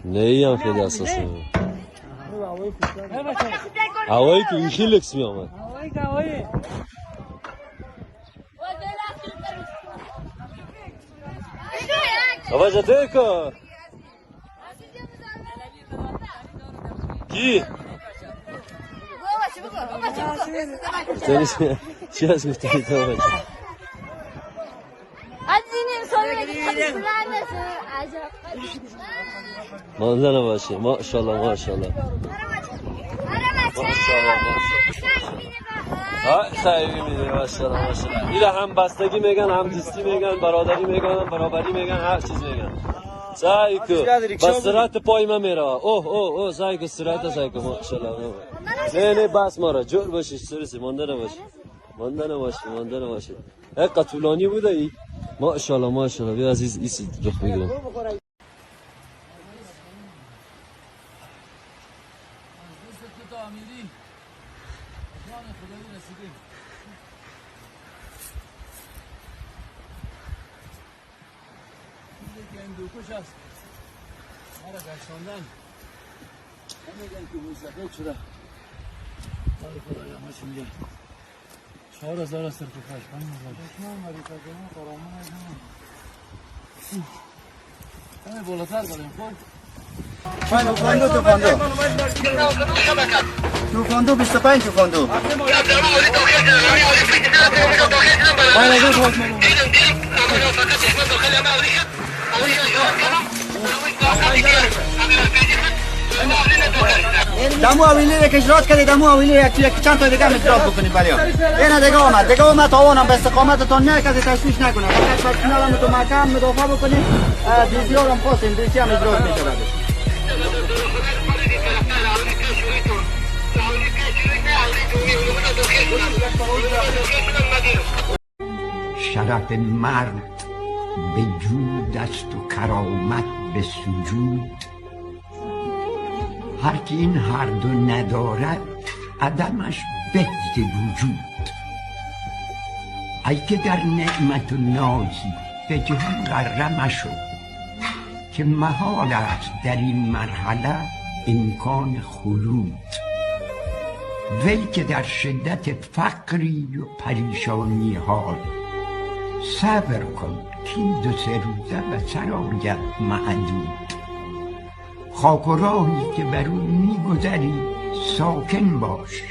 نه ای هم خیلی اساسه. هوایی که این خیلکس می آمد. بابا جته که کی؟ چی از گفتی تو بچه؟ مانده نباشه. ماشاءالله ماشاءالله ماشاءالله ماشاءالله. خیلی میده ماشاءالله ماشاءالله. اینا هم بستگی میگن، هم دوستی میگن، برادری میگن، برابری میگن، هر چیز میگن. سایکو بس سرعت پای من میره. اوه اوه اوه سایکو سرعت سایکو ماشاءالله. نه نه بس مارا جور باشی سرسی مانده نباشی. مانده نباشی مانده نباشی. حق طولانی بوده ای. ماشاءالله ماشاءالله. بیا عزیز ایسی رخ میگیرم. میگن که موسفید شده. مال خدایا ما چی میگه؟ 4000 است تو خش 5000. همه بالاتر بریم خب. توفاندو توفاندو توفاندو 25 توفاندو. دمو اویلی رو که اجرات کردی، دمو اویلی یک چند تا دیگه هم اجرات بکنی بریا. اینا دیگه آمد، دیگه آمد تاوانم به استقامتتان نه کسی تشویش نکنه. فقط پرسنل هم تو محکم مدافع بکنی. دیزی هم خواستیم، دیزی هم اجرات میشه بعدش. شرف مرد به جود است و کرامت به سجود. هر که این هر دو ندارد عدمش به ز وجود. ای که در نعمت و نازی به جهان غره مشو، که محال است در این مرحله امکان خلود. وی که در شدت فقری و پریشانی حال، صبر کن که این دو سه روزه به سر آید معدود. خاک و راهی که بر او میگذری ساکن باش،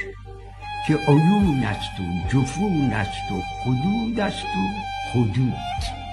که عیون است و جفون است و خدود است و خدود.